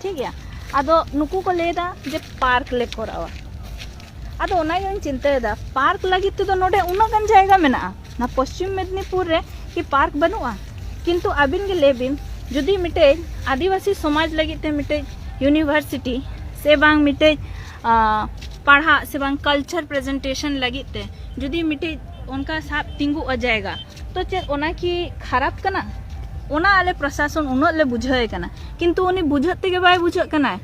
ᱴᱷᱤᱠ ᱜᱮᱭᱟ᱾ ᱟᱫᱚ ᱱᱩᱠᱩ ᱠᱚ ᱞᱟᱹᱭ ᱮᱫᱟ ᱡᱮ ᱯᱟᱨᱠ ᱞᱮ ᱠᱚᱨᱟᱣᱟ᱾ ᱟᱫᱚ ᱚᱱᱟᱜᱤᱧ ᱪᱤᱱᱛᱟᱹᱭᱮᱫᱟ, ᱯᱟᱨᱠ ᱞᱟᱹᱜᱤᱫ ᱛᱮᱫᱚ ᱱᱚᱰᱮ ᱩᱱᱟᱹᱜ ᱜᱟᱱ ᱡᱟᱭᱜᱟ ᱢᱮᱱᱟᱜᱼᱟ, ᱱᱚᱣᱟ ᱯᱚᱥᱪᱤᱢ ᱢᱮᱫᱽᱱᱤᱯᱩᱨ ᱨᱮ ᱠᱤ ᱯᱟᱨᱠ ᱵᱟᱹᱱᱩᱜᱼᱟ? ᱠᱤᱱᱛᱩ ᱟᱹᱵᱤᱱ ᱜᱮ ᱞᱟᱹᱭ ᱵᱤᱱ, ᱡᱩᱫᱤ ᱢᱤᱫᱴᱮᱡ ᱟᱹᱫᱤᱵᱟᱹᱥᱤ ᱥᱚᱢᱟᱡᱽ ᱞᱟᱹᱜᱤᱫ ᱛᱮ ᱢᱤᱫᱴᱮᱡ ᱤᱭᱩᱱᱤᱵᱷᱟᱨᱥᱤᱴᱤ ᱥᱮ ᱵᱟᱝ ᱢᱤᱫᱴᱮᱡ ᱟᱸ, ᱯᱟᱲᱦᱟᱜ ᱥᱮ ᱵᱟᱝ ᱠᱟᱞᱪᱟᱨ ᱯᱨᱮᱡᱮᱱᱴᱮᱥᱚᱱ ᱞᱟᱹᱜᱤᱫ ᱛᱮ ᱡᱩᱫᱤ ᱢᱤᱫᱴᱮᱡ ᱚᱱᱠᱟ ᱥᱟᱵ ᱛᱤᱸᱜᱩᱜᱼᱟ ᱡᱟᱭᱜᱟ, ᱛᱚ ᱪᱮᱫ ᱚᱱᱟ ᱠᱤ ᱠᱷᱟᱨᱟᱯ ᱠᱟᱱᱟ? ᱚᱱᱟ ᱟᱞᱮ ᱯᱨᱚᱥᱟᱥᱚᱱ ᱩᱱᱟᱹᱜ ᱞᱮ ᱵᱩᱡᱷᱟᱹᱣᱮ ᱠᱟᱱᱟ, ᱠᱤᱱᱛᱩ ᱩᱱᱤ ᱵᱩᱡᱷᱟᱹᱜ ᱛᱮᱜᱮ ᱵᱟᱭ ᱵᱩᱡᱷᱟᱹᱜ ᱠᱟᱱᱟᱭ᱾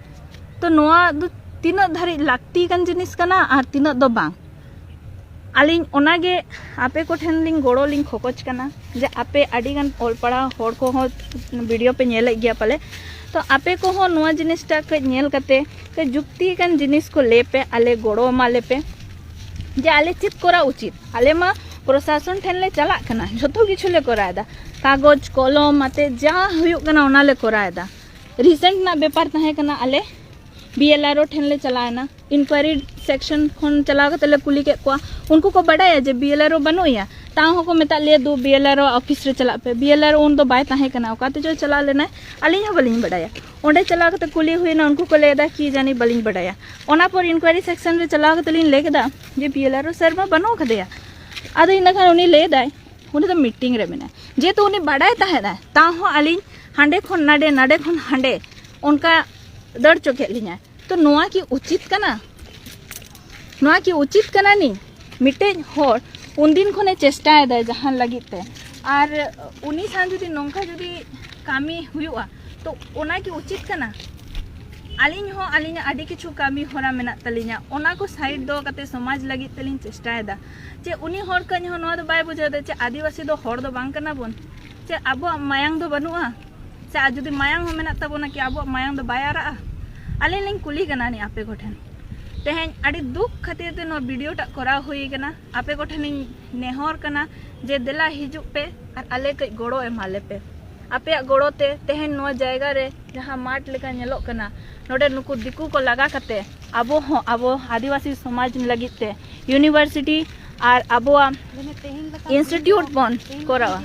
ᱛᱚ ᱱᱚᱣᱟ ᱫᱚ ᱛᱤᱱᱟᱹᱜ ᱫᱷᱟᱹᱨᱤᱡ ᱞᱟᱹᱠᱛᱤ ᱠᱟᱱ ᱡᱤᱱᱤᱥ ᱠᱟᱱᱟ ᱟᱨ ᱛᱤᱱᱟᱹᱜ ᱫᱚ ᱵᱟᱝ᱾ ᱟᱹᱞᱤᱧ ᱚᱱᱟᱜᱮ ᱟᱯᱮ ᱠᱚᱴᱷᱮᱱ ᱞᱤᱧ ᱜᱚᱲᱚ ᱞᱤᱧ ᱠᱷᱚᱠᱚᱡ ᱠᱟᱱᱟ ᱡᱮ ᱟᱯᱮ ᱟᱹᱰᱤᱜᱟᱱ ᱚᱞ ᱯᱟᱲᱦᱟᱣ ᱦᱚᱲ ᱠᱚᱦᱚᱸ ᱵᱷᱤᱰᱤᱭᱳ ᱯᱮ ᱧᱮᱞᱮᱫ ᱜᱮᱭᱟ ᱯᱟᱞᱮ, ᱛᱚ ᱟᱯᱮ ᱠᱚᱦᱚᱸ ᱱᱚᱣᱟ ᱡᱤᱱᱤᱥᱴᱟ ᱠᱟᱹᱡ ᱧᱮᱞ ᱠᱟᱛᱮ ᱠᱟᱹᱡ ᱡᱩᱠᱛᱤ ᱟᱠᱟᱱ ᱡᱤᱱᱤᱥ ᱠᱚ ᱞᱟᱹᱭ ᱯᱮ, ᱟᱞᱮ ᱜᱚᱲᱚ ᱮᱢᱟ ᱞᱮᱯᱮ ᱡᱮ ᱟᱞᱮ ᱪᱮᱫ ᱠᱚᱨᱟᱣ ᱩᱪᱤᱛ᱾ ᱟᱞᱮ ᱢᱟ ᱯᱨᱚᱥᱟᱥᱚᱱ ᱴᱷᱮᱱ ᱞᱮ ᱪᱟᱞᱟᱜ ᱠᱟᱱᱟ, ᱡᱷᱚᱛᱚ ᱠᱤᱪᱷᱩ ᱞᱮ ᱠᱚᱨᱟᱣ ᱮᱫᱟ, ᱠᱟᱜᱚᱡᱽ ᱠᱚᱞᱚᱢ ᱟᱛᱮ ᱡᱟ ᱦᱩᱭᱩᱜ ᱠᱟᱱᱟ ᱚᱱᱟ ᱞᱮ ᱠᱚᱨᱟᱣ ᱮᱫᱟ᱾ ᱨᱤᱥᱮᱱᱴ ᱨᱮᱱᱟᱜ ᱵᱮᱯᱟᱨ ᱛᱟᱦᱮᱸ ᱠᱟᱱᱟ, ᱟᱞᱮ ᱵᱤ ᱮᱞ ᱟᱨ ᱳ ᱴᱷᱮᱱ ᱞᱮ ᱪᱟᱞᱟᱣ ᱮᱱᱟ, ᱤᱱᱠᱩᱭᱟᱨᱤ ᱥᱮᱠᱥᱚᱱ ᱠᱷᱚᱱ ᱪᱟᱞᱟᱣ ᱠᱟᱛᱮ ᱞᱮ ᱠᱩᱞᱤ ᱠᱮᱫ ᱠᱚᱣᱟ᱾ ᱩᱱᱠᱩ ᱠᱚ ᱵᱟᱰᱟᱭᱟ ᱡᱮ ᱵᱤ ᱮᱞ ᱟᱨ ᱳ ᱵᱟᱹᱱᱩᱜ ᱮᱭᱟ, ᱛᱟᱣ ᱦᱚᱸᱠᱚ ᱢᱮᱛᱟᱜ ᱞᱮᱭᱟ, "ᱫᱩ ᱵᱤ ᱮᱞ ᱟᱨ ᱳ ᱚᱯᱷᱤᱥ ᱨᱮ ᱪᱟᱞᱟᱜ ᱯᱮ᱾" ᱵᱤ ᱮᱞ ᱟᱨ ᱳ ᱩᱱ ᱫᱚ ᱵᱟᱭ ᱛᱟᱦᱮᱸ ᱠᱟᱱᱟ, ᱚᱠᱟ ᱛᱮᱪᱚ ᱪᱟᱞᱟᱣ ᱞᱮᱱᱟᱭ, ᱟᱹᱞᱤᱧ ᱦᱚᱸ ᱵᱟᱹᱞᱤᱧ ᱵᱟᱰᱟᱭᱟ᱾ ᱚᱸᱰᱮ ᱪᱟᱞᱟᱣ ᱠᱟᱛᱮ ᱠᱩᱞᱤ ᱦᱩᱭᱱᱟ, ᱩᱱᱠᱩ ᱠᱚ ᱞᱟᱹᱭ ᱮᱫᱟ ᱠᱤ ᱡᱟᱹᱱᱤ ᱵᱟᱹᱞᱤᱧ ᱵᱟᱰᱟᱭᱟ᱾ ᱚᱱᱟ ᱯᱚᱨ ᱤᱱᱠᱩᱭᱟᱨᱤ ᱥᱮᱠᱥᱚᱱ ᱨᱮ ᱪᱟᱞᱟᱣ ᱠᱟᱛᱮ ᱞᱤᱧ ᱞᱟᱹᱭ ᱠᱮᱫᱟ ᱡᱮ ᱵᱤ ᱮᱞ ᱟᱨ ᱳ ᱥᱟᱨ ᱢᱟ ᱵᱟᱹᱱᱩᱜ ᱟᱠᱟᱫᱮᱭᱟ᱾ ᱟᱫᱚ ᱤᱱᱟᱹ ᱠᱷᱟᱱ ᱩᱱᱤ ᱞᱟᱹᱭ ᱮᱫᱟᱭ, ᱩᱱᱤ ᱫᱚ ᱢᱤᱴᱤᱝ ᱨᱮ ᱢᱮᱱᱟᱭ᱾ ᱡᱮᱦᱮᱛᱩ ᱩᱱᱤ ᱵᱟᱰᱟᱭ ᱛᱟᱦᱮᱸᱱᱟᱭ, ᱛᱟᱣ ᱦᱚᱸ ᱟᱹᱞᱤᱧ ᱦᱟᱸᱰᱮ ᱠᱷᱚᱱ ᱱᱟᱰᱮ, ᱱᱟᱰᱮ ᱠᱷᱚᱱ ᱦᱟᱸᱰᱮ ᱚᱱᱠᱟ ᱫᱟᱹᱲ ᱪᱚ ᱠᱮᱫ ᱞᱤᱧᱟᱭ᱾ ᱛᱚ ᱱᱚᱣᱟ ᱠᱤ ᱩᱪᱤᱛ ᱠᱟᱱᱟ? ᱱᱚᱣᱟ ᱠᱤ ᱩᱪᱤᱛ ᱠᱟᱱᱟ ᱱᱤ? ᱢᱤᱫᱴᱮᱡ ᱦᱚᱲ ᱩᱱᱫᱤᱱ ᱠᱷᱚᱱᱮ ᱪᱮᱥᱴᱟᱭᱮᱫᱟᱭ ᱡᱟᱦᱟᱱ ᱞᱟᱹᱜᱤᱫ ᱛᱮ, ᱟᱨ ᱩᱱᱤ ᱥᱟᱶ ᱡᱩᱫᱤ ᱱᱚᱝᱠᱟ ᱡᱩᱫᱤ ᱠᱟᱹᱢᱤ ᱦᱩᱭᱩᱜᱼᱟ, ᱛᱚ ᱚᱱᱟ ᱠᱤ ᱩᱪᱤᱛ ᱠᱟᱱᱟ? ᱟᱹᱞᱤᱧ ᱦᱚᱸ ᱟᱹᱞᱤᱧᱟᱜ ᱟᱹᱰᱤ ᱠᱤᱪᱷᱩ ᱠᱟᱹᱢᱤ ᱦᱚᱨᱟ ᱢᱮᱱᱟᱜ ᱛᱟᱹᱞᱤᱧᱟ, ᱚᱱᱟ ᱠᱚ ᱥᱟᱭᱤᱰ ᱫᱚᱦᱚ ᱠᱟᱛᱮ ᱥᱚᱢᱟᱡᱽ ᱞᱟᱹᱜᱤᱫ ᱛᱮᱞᱤᱧ ᱪᱮᱥᱴᱟᱭᱮᱫᱟ᱾ ᱪᱮ ᱩᱱᱤ ᱦᱚᱲ ᱠᱟᱹᱡ ᱦᱚᱸ ᱱᱚᱣᱟ ᱫᱚ ᱵᱟᱭ ᱵᱩᱡᱷᱟᱹᱣ ᱮᱫᱟ ᱪᱮ ᱟᱹᱫᱤᱵᱟᱹᱥᱤ ᱫᱚ ᱦᱚᱲ ᱫᱚ ᱵᱟᱝ ᱠᱟᱱᱟ ᱵᱚᱱ, ᱪᱮ ᱟᱵᱚᱣᱟᱜ ᱢᱟᱭᱟᱝ ᱫᱚ ᱵᱟᱹᱱᱩᱜᱼᱟ, ᱪᱮ ᱟᱨ ᱡᱩᱫᱤ ᱢᱟᱭᱟᱝ ᱦᱚᱸ ᱢᱮᱱᱟᱜ ᱛᱟᱵᱚᱱᱟ ᱠᱤ ᱟᱵᱚᱣᱟᱜ ᱢᱟᱭᱟᱝ ᱫᱚ ᱵᱟᱭ ᱟᱨᱟᱜᱼᱟ? ᱟᱹᱞᱤᱧ ᱞᱤᱧ ᱠᱩᱞᱤ ᱠᱟᱱᱟ ᱱᱤ ᱟᱯᱮ ᱠᱚᱴᱷᱮᱱ᱾ ᱛᱮᱦᱮᱧ ᱟᱹᱰᱤ ᱫᱩᱠ ᱠᱷᱟᱹᱛᱤᱨ ᱛᱮ ᱱᱚᱣᱟ ᱵᱷᱤᱰᱤᱭᱳ ᱴᱟᱜ ᱠᱚᱨᱟᱣ ᱦᱩᱭ ᱠᱟᱱᱟ᱾ ᱟᱯᱮ ᱠᱚᱴᱷᱮᱱᱤᱧ ᱱᱮᱦᱚᱨ ᱠᱟᱱᱟ ᱡᱮ ᱫᱮᱞᱟ ᱦᱤᱡᱩᱜ ᱯᱮ ᱟᱨ ᱟᱞᱮ ᱠᱟᱹᱡ ᱜᱚᱲᱚ ᱮᱢᱟᱞᱮ ᱯᱮ᱾ ᱟᱯᱮᱭᱟᱜ ᱜᱚᱲᱚ ᱛᱮ ᱛᱮᱦᱮᱧ ᱱᱚᱣᱟ ᱡᱟᱭᱜᱟ ᱨᱮ ᱡᱟᱦᱟᱸ ᱢᱟᱴᱷ ᱞᱮᱠᱟ ᱧᱮᱞᱚᱜ ᱠᱟᱱᱟ, ᱱᱚᱰᱮ ᱱᱩᱠᱩ ᱫᱤᱠᱩ ᱠᱚ ᱞᱟᱜᱟ ᱠᱟᱛᱮ ᱟᱵᱚ ᱦᱚᱸ ᱟᱵᱚ ᱟᱹᱫᱤᱵᱟᱹᱥᱤ ᱥᱚᱢᱟᱡᱽ ᱞᱟᱹᱜᱤᱫ ᱛᱮ ᱤᱭᱩᱱᱤᱵᱷᱟᱨᱥᱤᱴᱤ ᱟᱨ ᱟᱵᱚᱣᱟᱜ ᱤᱱᱥᱴᱤᱴᱤᱭᱩᱴ ᱵᱚᱱ ᱠᱚᱨᱟᱣᱟ᱾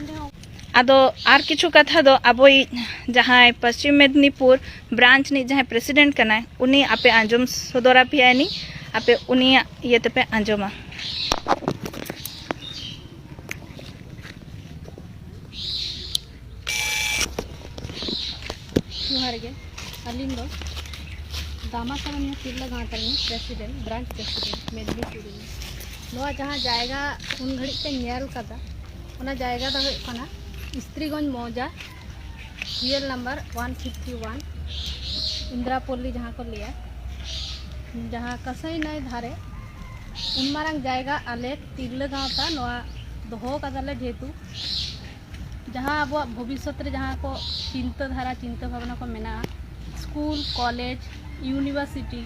ᱟᱫᱚ ᱟᱨ ᱠᱤᱪᱷᱩ ᱠᱟᱛᱷᱟ ᱫᱚ ᱟᱵᱚᱭᱤᱡ ᱡᱟᱦᱟᱸᱭ ᱯᱚᱥᱪᱤᱢ ᱢᱮᱫᱽᱱᱤᱯᱩᱨ ᱵᱨᱟᱧᱪ ᱨᱤᱱᱤᱡ ᱡᱟᱦᱟᱸᱭ ᱯᱨᱮᱥᱤᱰᱮᱱᱴ ᱠᱟᱱᱟᱭ, ᱩᱱᱤ ᱟᱯᱮ ᱟᱸᱡᱚᱢ ᱥᱚᱫᱚᱨ ᱟᱯᱮᱭᱟᱭ ᱱᱤ, ᱟᱯᱮ ᱩᱱᱤᱭᱟᱜ ᱤᱭᱟᱹ ᱛᱮᱯᱮ ᱟᱸᱡᱚᱢᱟ᱾ ᱡᱚᱦᱟᱨ ᱜᱮ᱾ ᱟᱹᱞᱤᱧ ᱫᱚ ᱫᱟᱢᱟ ᱥᱟᱨᱟᱱᱤᱭᱟ ᱛᱤᱨᱞᱟᱹ ᱜᱟᱶᱛᱟ ᱨᱤᱱᱤᱡ ᱯᱨᱮᱥᱤᱰᱮᱱᱴ, ᱵᱨᱟᱧᱪ ᱯᱨᱮᱥᱤᱰᱮᱱᱴ ᱢᱮᱫᱽᱱᱤᱯᱩᱨ ᱨᱤᱱᱤᱡ᱾ ᱱᱚᱣᱟ ᱡᱟᱦᱟᱸ ᱡᱟᱭᱜᱟ ᱩᱱ ᱜᱷᱟᱹᱲᱤᱡ ᱯᱮ ᱧᱮᱞ ᱠᱟᱫᱟ, ᱚᱱᱟ ᱡᱟᱭᱜᱟ ᱫᱚ ᱦᱩᱭᱩᱜ ᱠᱟᱱᱟ ᱤᱥᱛᱨᱤᱜᱚᱸᱡᱽ mouza, serial number one fifty one, Indrapalli ᱡᱟᱦᱟᱸ ᱠᱚ ᱞᱟᱹᱭᱟ, ᱡᱟᱦᱟᱸ ᱠᱟᱹᱥᱟᱹᱭ ᱱᱟᱹᱭ ᱫᱷᱟᱨᱮ᱾ ᱩᱱ ᱢᱟᱨᱟᱝ ᱡᱟᱭᱜᱟ ᱟᱞᱮ ᱛᱤᱨᱞᱟᱹ ᱜᱟᱶᱛᱟ ᱱᱚᱣᱟ ᱫᱚᱦᱚ ᱠᱟᱫᱟᱞᱮ, ᱡᱮᱦᱮᱛᱩ ᱡᱟᱦᱟᱸ ᱟᱵᱚᱣᱟᱜ ᱵᱷᱚᱵᱤᱥᱥᱚᱛ ᱨᱮ ᱡᱟᱦᱟᱸ ᱠᱚ ᱪᱤᱱᱛᱟᱹ ᱫᱷᱟᱨᱟ, ᱪᱤᱱᱛᱟᱹ ᱵᱷᱟᱵᱽᱱᱟ ᱠᱚ ᱢᱮᱱᱟᱜᱼᱟ, ᱥᱠᱩᱞ, ᱠᱚᱞᱮᱡᱽ, ᱤᱭᱩᱱᱤᱵᱷᱟᱨᱥᱤᱴᱤ,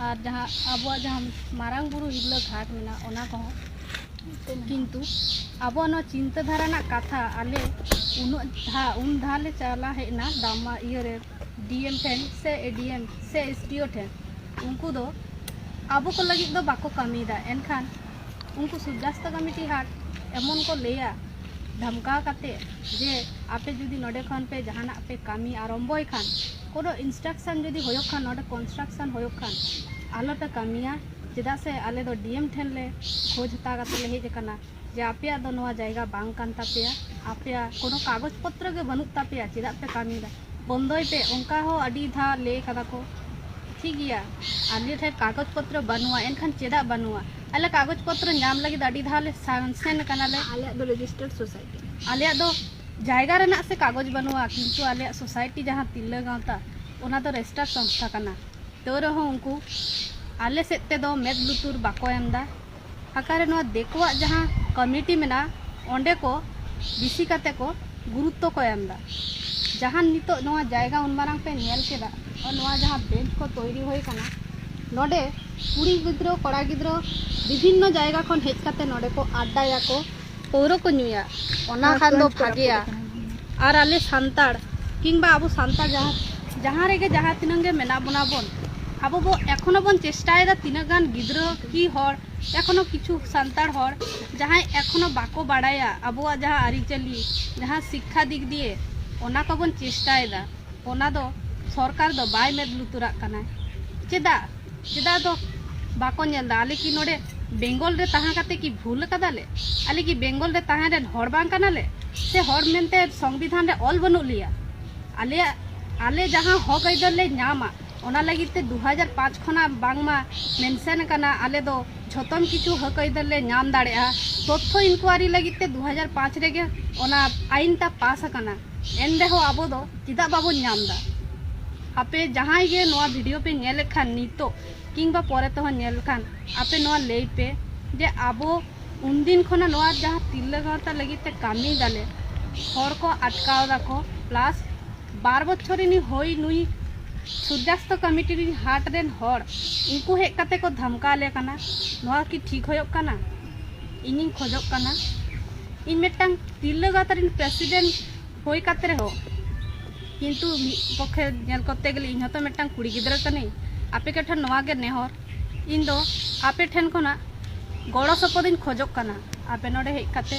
ᱟᱨ ᱡᱟᱦᱟᱸ ᱟᱵᱚᱣᱟᱜ ᱡᱟᱦᱟᱸ ᱢᱟᱨᱟᱝ ᱵᱩᱨᱩ ᱦᱤᱨᱞᱟᱹ ᱜᱷᱟᱴ ᱢᱮᱱᱟᱜᱼᱟ, ᱚᱱᱟ ᱠᱚᱦᱚᱸ᱾ ᱠᱤᱱᱛᱩ ᱟᱵᱚᱣᱟᱜ ᱱᱚᱣᱟ ᱪᱤᱱᱛᱟᱹ ᱫᱷᱟᱨᱟ ᱨᱮᱱᱟᱜ ᱠᱟᱛᱷᱟ ᱟᱞᱮ ᱩᱱᱟᱹᱜ ᱫᱷᱟ ᱩᱱ ᱫᱷᱟ ᱞᱮ ᱪᱟᱞᱟᱣ ᱦᱮᱡ ᱮᱱᱟ ᱫᱟᱢᱟ ᱤᱭᱟᱹ ᱨᱮ, ᱰᱤ ᱮᱢ ᱴᱷᱮᱱ ᱥᱮ ᱮ ᱰᱤ ᱮᱢ ᱥᱮ ᱮᱥ ᱰᱤ ᱳ ᱴᱷᱮᱱ᱾ ᱩᱱᱠᱩ ᱫᱚ ᱟᱵᱚ ᱠᱚ ᱞᱟᱹᱜᱤᱫ ᱫᱚ ᱵᱟᱠᱚ ᱠᱟᱹᱢᱤᱭᱮᱫᱟ, ᱮᱱᱠᱷᱟᱱ ᱩᱱᱠᱩ ᱥᱩᱡᱟᱥᱛᱟ ᱠᱚᱢᱤᱴᱤ ᱦᱟᱴ ᱮᱢᱚᱱ ᱠᱚ ᱞᱟᱹᱭᱟ ᱫᱷᱟᱢᱠᱟᱣ ᱠᱟᱛᱮ ᱡᱮ ᱟᱯᱮ ᱡᱩᱫᱤ ᱱᱚᱰᱮ ᱠᱷᱚᱱ ᱯᱮ ᱡᱟᱦᱟᱱᱟᱜ ᱯᱮ ᱠᱟᱹᱢᱤ ᱟᱨᱚᱢᱵᱚᱭ ᱠᱷᱟᱱ, ᱠᱳᱱᱳ ᱤᱱᱥᱴᱨᱟᱠᱥᱚᱱ ᱡᱩᱫᱤ ᱦᱩᱭᱩᱜ ᱠᱷᱟᱱ, ᱱᱚᱰᱮ ᱠᱚᱱᱥᱴᱨᱟᱠᱥᱚᱱ ᱦᱩᱭᱩᱜ ᱠᱷᱟᱱ, ᱟᱞᱚᱯᱮ ᱠᱟᱹᱢᱤᱭᱟ, ᱪᱮᱫᱟᱜ ᱥᱮ ᱟᱞᱮ ᱫᱚ ᱰᱤ ᱮᱢ ᱴᱷᱮᱱ ᱞᱮ ᱠᱷᱳᱡᱽ ᱦᱟᱛᱟᱣ ᱠᱟᱛᱮ ᱞᱮ ᱦᱮᱡ ᱟᱠᱟᱱᱟ ᱡᱮ ᱟᱯᱮᱭᱟᱜ ᱫᱚ ᱱᱚᱣᱟ ᱡᱟᱭᱜᱟ ᱵᱟᱝ ᱠᱟᱱ ᱛᱟᱯᱮᱭᱟ, ᱟᱯᱮᱭᱟᱜ ᱠᱳᱱᱳ ᱠᱟᱜᱚᱡᱽ ᱯᱚᱛᱨᱚ ᱜᱮ ᱵᱟᱹᱱᱩᱜ ᱛᱟᱯᱮᱭᱟ, ᱪᱮᱫᱟᱜ ᱯᱮ ᱠᱟᱹᱢᱤᱭᱮᱫᱟ? ᱵᱚᱱᱫᱚᱭ ᱯᱮ᱾ ᱚᱱᱠᱟ ᱦᱚᱸ ᱟᱹᱰᱤ ᱫᱷᱟᱣ ᱞᱟᱹᱭ ᱠᱟᱫᱟ ᱠᱚ, ᱴᱷᱤᱠ ᱜᱮᱭᱟ, ᱟᱞᱮ ᱴᱷᱮᱱ ᱠᱟᱜᱚᱡᱽ ᱯᱚᱛᱨᱚ ᱵᱟᱹᱱᱩᱜᱼᱟ, ᱮᱱᱠᱷᱟᱱ ᱪᱮᱫᱟᱜ ᱵᱟᱹᱱᱩᱜᱼᱟ? ᱟᱞᱮ ᱠᱟᱜᱚᱡᱽ ᱯᱚᱛᱨᱚ ᱧᱟᱢ ᱞᱟᱹᱜᱤᱫ ᱟᱹᱰᱤ ᱫᱷᱟᱣ ᱞᱮ ᱥᱮᱱ ᱠᱟᱱᱟᱞᱮ᱾ ᱟᱞᱮᱭᱟᱜ ᱫᱚ ᱨᱮᱡᱤᱥᱴᱟᱨᱰ ᱥᱳᱥᱟᱭᱴᱤ᱾ ᱟᱞᱮᱭᱟᱜ ᱫᱚ ᱡᱟᱭᱜᱟ ᱨᱮᱱᱟᱜ ᱥᱮ ᱠᱟᱜᱚᱡᱽ ᱵᱟᱹᱱᱩᱜᱼᱟ, ᱠᱤᱱᱛᱩ ᱟᱞᱮᱭᱟᱜ ᱥᱳᱥᱟᱭᱴᱤ ᱡᱟᱦᱟᱸ ᱛᱤᱨᱞᱟᱹ ᱜᱟᱶᱛᱟ, ᱚᱱᱟ ᱫᱚ ᱨᱮᱡᱤᱥᱴᱟᱨ ᱥᱚᱝᱥᱛᱷᱟ ᱠᱟᱱᱟ᱾ ᱛᱟᱹᱣ ᱨᱮᱦᱚᱸ ᱩᱱᱠᱩ ᱟᱞᱮ ᱥᱮᱫ ᱛᱮᱫᱚ ᱢᱮᱫ ᱞᱩᱛᱩᱨ ᱵᱟᱠᱚ ᱮᱢ ᱮᱫᱟ᱾ ᱚᱠᱟᱨᱮ ᱱᱚᱣᱟ ᱫᱤᱠᱩᱣᱟᱜ ᱡᱟᱦᱟᱸ ᱠᱚᱢᱤᱴᱤ ᱢᱮᱱᱟᱜᱼᱟ, ᱚᱸᱰᱮ ᱠᱚ ᱵᱮᱥᱤ ᱠᱟᱛᱮ ᱠᱚ ᱜᱩᱨᱩᱛᱛᱚ ᱠᱚ ᱮᱢ ᱮᱫᱟ᱾ ᱡᱟᱦᱟᱸ ᱱᱤᱛᱚᱜ ᱱᱚᱣᱟ ᱡᱟᱭᱜᱟ ᱩᱱ ᱢᱟᱨᱟᱝ ᱯᱮ ᱧᱮᱞ ᱠᱮᱫᱟ, ᱟᱨ ᱱᱚᱣᱟ ᱡᱟᱦᱟᱸ ᱵᱮᱧᱪ ᱠᱚ ᱛᱳᱭᱨᱤ ᱦᱩᱭ ᱠᱟᱱᱟ, ᱱᱚᱰᱮ ᱠᱩᱲᱤ ᱜᱤᱫᱽᱨᱟᱹ ᱠᱚᱲᱟ ᱜᱤᱫᱽᱨᱟᱹ ᱵᱤᱵᱷᱤᱱᱱᱚ ᱡᱟᱭᱜᱟ ᱠᱷᱚᱱ ᱦᱮᱡ ᱠᱟᱛᱮ ᱱᱚᱰᱮ ᱠᱚ ᱟᱰᱰᱟᱭᱟᱠᱚ, ᱯᱟᱹᱣᱨᱟᱹ ᱠᱚ ᱧᱩᱭᱟ, ᱚᱱᱟ ᱠᱷᱟᱱ ᱫᱚ ᱵᱷᱟᱜᱮᱭᱟ᱾ ᱟᱨ ᱟᱞᱮ ᱥᱟᱱᱛᱟᱲ ᱠᱤᱝᱵᱟ ᱟᱵᱚ ᱥᱟᱱᱛᱟᱲ ᱡᱟᱦᱟᱸ, ᱡᱟᱦᱟᱸ ᱨᱮᱜᱮ ᱡᱟᱦᱟᱸ ᱛᱤᱱᱟᱹᱜ ᱜᱮ ᱢᱮᱱᱟᱜ ᱵᱚᱱᱟ ᱵᱚᱱ, ᱟᱵᱚ ᱵᱚ ᱮᱠᱷᱚᱱᱳ ᱵᱚᱱ ᱪᱮᱥᱴᱟᱭᱮᱫᱟ, ᱛᱤᱱᱟᱹᱜ ᱜᱟᱱ ᱜᱤᱫᱽᱨᱟᱹ ᱠᱤ ᱦᱚᱲ, ᱮᱠᱷᱚᱱᱳ ᱠᱤᱪᱷᱩ ᱥᱟᱱᱛᱟᱲ ᱦᱚᱲ ᱡᱟᱦᱟᱸᱭ ᱮᱠᱷᱚᱱᱳ ᱵᱟᱠᱚ ᱵᱟᱲᱟᱭᱟ ᱟᱵᱚᱣᱟᱜ ᱡᱟᱦᱟᱸ ᱟᱹᱨᱤᱪᱟᱹᱞᱤ, ᱡᱟᱦᱟᱸ ᱥᱤᱠᱠᱷᱟ ᱫᱤᱠ ᱫᱤᱭᱮ, ᱚᱱᱟ ᱠᱚᱵᱚᱱ ᱪᱮᱥᱴᱟᱭᱮᱫᱟ, ᱚᱱᱟ ᱫᱚ ᱥᱚᱨᱠᱟᱨ ᱫᱚ ᱵᱟᱭ ᱢᱮᱫ ᱞᱩᱛᱩᱨᱟᱜ ᱠᱟᱱᱟᱭ᱾ ᱪᱮᱫᱟᱜ? ᱪᱮᱫᱟᱜ ᱫᱚ ᱵᱟᱠᱚ ᱧᱮᱞ ᱮᱫᱟ? ᱟᱞᱮ ᱠᱤ ᱱᱚᱰᱮ ᱵᱮᱝᱜᱚᱞ ᱨᱮ ᱛᱟᱦᱮᱸ ᱠᱟᱛᱮ ᱠᱤ ᱵᱷᱩᱞ ᱟᱠᱟᱫᱟᱞᱮ? ᱟᱞᱮ ᱠᱤ ᱵᱮᱝᱜᱚᱞ ᱨᱮ ᱛᱟᱦᱮᱸ ᱨᱮᱱ ᱦᱚᱲ ᱵᱟᱝ ᱠᱟᱱᱟᱞᱮ? ᱥᱮ ᱦᱚᱲ ᱢᱮᱱᱛᱮ ᱥᱚᱝᱵᱤᱫᱷᱟᱱ ᱨᱮ ᱚᱞ ᱵᱟᱹᱱᱩᱜ ᱞᱮᱭᱟ? ᱟᱞᱮᱭᱟᱜ, ᱟᱞᱮ ᱡᱟᱦᱟᱸ ᱦᱚᱠ ᱟᱹᱭᱫᱟᱹᱨ ᱞᱮ ᱧᱟᱢᱟ, ᱚᱱᱟ ᱞᱟᱹᱜᱤᱫ ᱛᱮ ᱫᱩ ᱦᱟᱡᱟᱨ ᱯᱟᱸᱪ ᱠᱷᱚᱱᱟᱜ ᱵᱟᱝᱢᱟ ᱢᱮᱱᱥᱮᱱ ᱟᱠᱟᱱᱟ, ᱟᱞᱮ ᱫᱚ ᱡᱷᱚᱛᱚᱢ ᱠᱤᱪᱷᱩ ᱦᱚᱠ ᱟᱹᱭᱫᱟᱹᱨ ᱞᱮ ᱧᱟᱢ ᱫᱟᱲᱮᱭᱟᱜᱼᱟ᱾ ᱛᱚᱛᱛᱷᱚ ᱤᱱᱠᱩᱣᱟᱨᱤ ᱞᱟᱹᱜᱤᱫ ᱛᱮ ᱫᱩ ᱦᱟᱡᱟᱨ ᱯᱟᱸᱪ ᱨᱮᱜᱮ ᱚᱱᱟ ᱟᱭᱤᱱ ᱴᱟ ᱯᱟᱥ ᱟᱠᱟᱱᱟ, ᱮᱱ ᱨᱮᱦᱚᱸ ᱟᱵᱚ ᱫᱚ ᱪᱮᱫᱟᱜ ᱵᱟᱵᱚᱱ ᱧᱟᱢ ᱮᱫᱟ? ᱟᱯᱮ ᱡᱟᱦᱟᱸᱭ ᱜᱮ ᱱᱚᱣᱟ ᱵᱷᱤᱰᱤᱭᱳ ᱯᱮ ᱧᱮᱞᱮᱫ ᱠᱷᱟᱱ, ᱱᱤᱛᱚᱜ ᱠᱤᱝᱵᱟ ᱯᱚᱨᱮ ᱛᱮᱦᱚᱸ ᱧᱮᱞ ᱠᱷᱟᱱ, ᱟᱯᱮ ᱱᱚᱣᱟ ᱞᱟᱹᱭ ᱯᱮ ᱡᱮ ᱟᱵᱚ ᱩᱱᱫᱤᱱ ᱠᱷᱚᱱᱟᱜ ᱱᱚᱣᱟ ᱡᱟᱦᱟᱸ ᱛᱤᱨᱞᱟᱹ ᱜᱟᱶᱛᱟ ᱞᱟᱹᱜᱤᱫ ᱛᱮ ᱠᱟᱹᱢᱤ ᱫᱟᱞᱮ, ᱦᱚᱲ ᱠᱚ ᱟᱴᱠᱟᱣ ᱫᱟᱠᱚ, ᱯᱞᱟᱥ ᱵᱟᱨ ᱵᱚᱪᱷᱚᱨ ᱨᱤᱱᱤ ᱦᱩᱭ ᱱᱩᱭ ᱥᱩᱨᱡᱟᱥᱛᱚ ᱠᱚᱢᱤᱴᱤ ᱨᱤᱱ ᱦᱟᱴ ᱨᱮᱱ ᱦᱚᱲ, ᱩᱱᱠᱩ ᱦᱮᱡ ᱠᱟᱛᱮ ᱠᱚ ᱫᱷᱟᱢᱠᱟᱣ ᱟᱞᱮ ᱠᱟᱱᱟ᱾ ᱱᱚᱣᱟ ᱠᱤ ᱴᱷᱤᱠ ᱦᱩᱭᱩᱜ ᱠᱟᱱᱟ? ᱤᱧᱤᱧ ᱠᱷᱚᱡᱚᱜ ᱠᱟᱱᱟ, ᱤᱧ ᱢᱤᱫᱴᱟᱝ ᱛᱤᱨᱞᱟᱹ ᱜᱟᱶᱛᱟ ᱨᱤᱱ ᱯᱨᱮᱥᱤᱰᱮᱱᱴ ᱦᱩᱭ ᱠᱟᱛᱮ ᱨᱮᱦᱚᱸ, ᱠᱤᱱᱛᱩ ᱢᱤᱫ ᱯᱚᱠᱷᱮ ᱧᱮᱞ ᱠᱚᱨᱛᱮ ᱜᱮᱞᱮ ᱤᱧ ᱦᱚᱸᱛᱚ ᱢᱤᱫᱴᱟᱝ ᱠᱩᱲᱤ ᱜᱤᱫᱽᱨᱟᱹ ᱠᱟᱹᱱᱟᱹᱧ᱾ ᱟᱯᱮ ᱠᱚ ᱴᱷᱮᱱ ᱱᱚᱣᱟ ᱜᱮ ᱱᱮᱦᱚᱨ, ᱤᱧ ᱫᱚ ᱟᱯᱮ ᱴᱷᱮᱱ ᱠᱷᱚᱱᱟᱜ ᱜᱚᱲᱚ ᱥᱚᱯᱚᱦᱚᱫ ᱤᱧ ᱠᱷᱚᱡᱚᱜ ᱠᱟᱱᱟ᱾ ᱟᱯᱮ ᱱᱚᱰᱮ ᱦᱮᱡ ᱠᱟᱛᱮ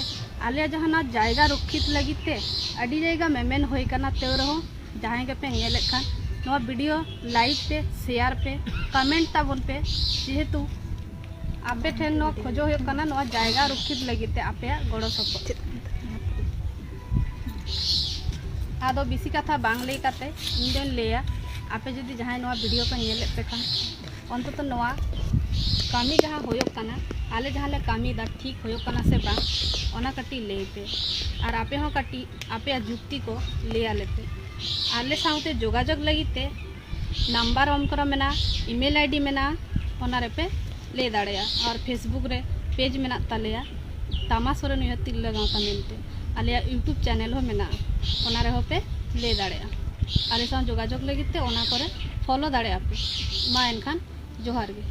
ᱟᱞᱮᱭᱟᱜ ᱡᱟᱦᱟᱱᱟᱜ ᱡᱟᱭᱜᱟ ᱨᱚᱠᱠᱷᱤᱛ ᱞᱟᱹᱜᱤᱫ ᱛᱮ ᱟᱹᱰᱤ ᱡᱟᱭᱜᱟ ᱢᱮᱢᱮᱱ ᱦᱩᱭ ᱠᱟᱱᱟ, ᱛᱟᱹᱣ ᱨᱮᱦᱚᱸ ᱡᱟᱦᱟᱸᱭ ᱜᱮᱯᱮ ᱧᱮᱞᱮᱫ ᱠᱷᱟᱱ, ᱱᱚᱣᱟ ᱵᱷᱤᱰᱤᱭᱳ ᱞᱟᱭᱤᱠ ᱯᱮ, ᱥᱮᱭᱟᱨ ᱯᱮ, ᱠᱚᱢᱮᱱᱴ ᱛᱟᱵᱚᱱ ᱯᱮ, ᱡᱮᱦᱮᱛᱩ ᱟᱯᱮ ᱴᱷᱮᱱ ᱱᱚᱣᱟ ᱠᱷᱚᱡᱚᱜ ᱦᱩᱭᱩᱜ ᱠᱟᱱᱟ ᱱᱚᱣᱟ ᱡᱟᱭᱜᱟ ᱨᱚᱠᱠᱷᱤᱛ ᱞᱟᱹᱜᱤᱫ ᱛᱮ ᱟᱯᱮᱭᱟᱜ ᱜᱚᱲᱚ ᱥᱚᱯᱚᱦᱚᱫ᱾ ᱟᱫᱚ ᱵᱮᱥᱤ ᱠᱟᱛᱷᱟ ᱵᱟᱝ ᱞᱟᱹᱭ ᱠᱟᱛᱮ ᱤᱧ ᱫᱚᱧ ᱞᱟᱹᱭᱟ, ᱟᱯᱮ ᱡᱩᱫᱤ ᱡᱟᱦᱟᱸᱭ ᱱᱚᱣᱟ ᱵᱷᱤᱰᱤᱭᱳ ᱯᱮ ᱧᱮᱞᱮᱫ ᱯᱮ ᱠᱷᱟᱱ, ᱚᱱᱛᱚᱛᱚ ᱱᱚᱣᱟ ᱠᱟᱹᱢᱤ ᱡᱟᱦᱟᱸ ᱦᱩᱭᱩᱜ ᱠᱟᱱᱟ, ᱟᱞᱮ ᱡᱟᱦᱟᱸ ᱞᱮ ᱠᱟᱹᱢᱤᱭᱮᱫᱟ ᱴᱷᱤᱠ ᱦᱩᱭᱩᱜ ᱠᱟᱱᱟ ᱥᱮ ᱵᱟᱝ, ᱚᱱᱟ ᱠᱟᱹᱴᱤᱡ ᱞᱟᱹᱭ ᱯᱮ᱾ ᱟᱨ ᱟᱯᱮ ᱦᱚᱸ ᱠᱟᱹᱴᱤᱡ ᱟᱯᱮᱭᱟᱜ ᱡᱩᱠᱛᱤ ᱠᱚ ᱞᱟᱹᱭ ᱟᱞᱮ ᱯᱮ᱾ ᱟᱞᱮ ᱥᱟᱶᱛᱮ ᱡᱳᱜᱟᱡᱳᱜᱽ ᱞᱟᱹᱜᱤᱫ ᱛᱮ ᱱᱟᱢᱵᱟᱨ ᱚᱱᱠᱚᱨᱟ ᱢᱮᱱᱟᱜᱼᱟ, ᱤᱢᱮᱞ ᱟᱭᱰᱤ ᱢᱮᱱᱟᱜᱼᱟ, ᱚᱱᱟ ᱨᱮᱯᱮ ᱞᱟᱹᱭ ᱫᱟᱲᱮᱭᱟᱜᱼᱟ᱾ ᱟᱨ ᱯᱷᱮᱥᱵᱩᱠ ᱨᱮ ᱯᱮᱡᱽ ᱢᱮᱱᱟᱜ ᱛᱟᱞᱮᱭᱟ, ᱛᱟᱢᱟ ᱥᱚᱨᱮᱱ ᱩᱭᱦᱟᱹᱨ ᱛᱤᱨᱞᱟᱹ ᱜᱟᱶᱛᱟ ᱢᱮᱱᱛᱮ᱾ ᱟᱞᱮᱭᱟᱜ ᱤᱭᱩᱴᱩᱵᱽ ᱪᱮᱱᱮᱞ ᱦᱚᱸ ᱢᱮᱱᱟᱜᱼᱟ, ᱚᱱᱟ ᱨᱮᱦᱚᱸ ᱯᱮ ᱞᱟᱹᱭ ᱫᱟᱲᱮᱭᱟᱜᱼᱟ᱾ ᱟᱞᱮ ᱥᱟᱶ ᱡᱳᱜᱟᱡᱳᱜᱽ ᱞᱟᱹᱜᱤᱫ ᱛᱮ ᱚᱱᱟ ᱠᱚᱨᱮ ᱯᱷᱚᱞᱳ ᱫᱟᱲᱮᱭᱟᱜᱼᱟ ᱯᱮ᱾ ᱢᱟ ᱮᱱᱠᱷᱟᱱ ᱡᱚᱦᱟᱨ ᱜᱮ᱾